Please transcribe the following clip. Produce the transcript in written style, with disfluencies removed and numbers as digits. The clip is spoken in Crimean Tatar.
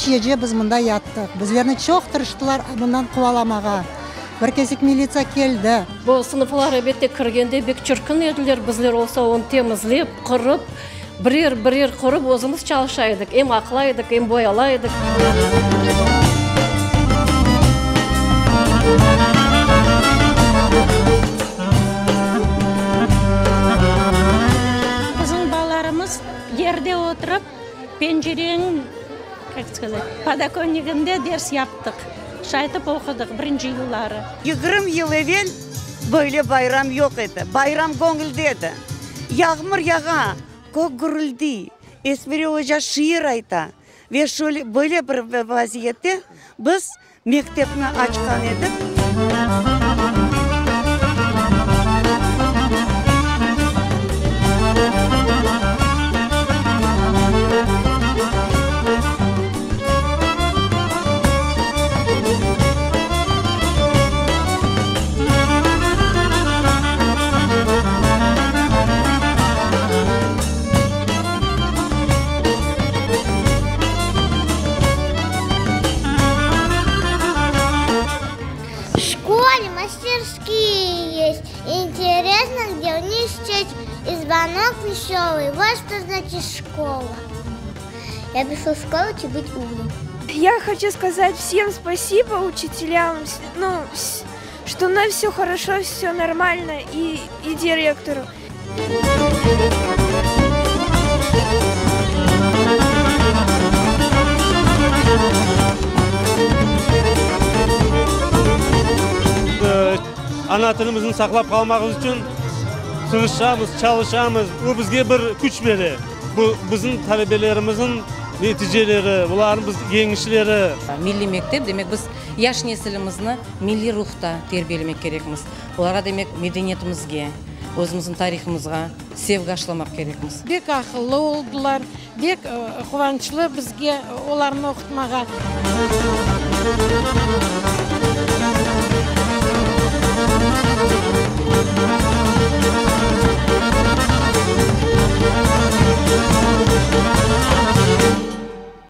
Üç gece biz mında yattıq. Bizlerni çoq tırıştılar mından quvalamağa. Bir kesek militsiya keldi. Bu sınıflar, elbette, kirgende bek çirkin ediler. Bizler olsa onı temizlep, qırıp, birer-birer qurıp özümiz çalışa edik. Em aqlay edik, em boyalay edik. Bizim balalarımız yerde oturıp, pencereniñ, kak skazat, podokonnikinde ders yaptıq. Şaytip oqudıq birinci yılları. 20 yıl evel böyle bayram yoq edi. Bayram göñülde edi. Yağmur yağa, kök gürüldiy, Esmeri oca şiir ayta. Ve şöyle, böyle bir vaziyette biz Mektepni açqan edik. В школе мастерские есть. Интересно, где у них счесть. И звонок веселый. Вот что значит школа. Я пришел в школу, чтобы быть умным. Я хочу сказать всем спасибо учителям, ну, что у нас все хорошо, все нормально, и, и директору. Ana tilimizni saqlap qalmaq içün tırışamız, çalışamız. Bu bizge bir küç bere. Bu bizim talebelerimizniñ neticeleri, bularnıñ biz yeñişleri. Milliy mektep, demek, biz yaş nesilimizni milliy ruhta terbiyelemek kerekmiz. Olarğa, demek, medeniyetimizge, özümizniñ tarihımızğa sevgi aşılamaq kerekmiz. Bek aqıllı oldılar, bek quvançlı bizge olarnı oqutmağa.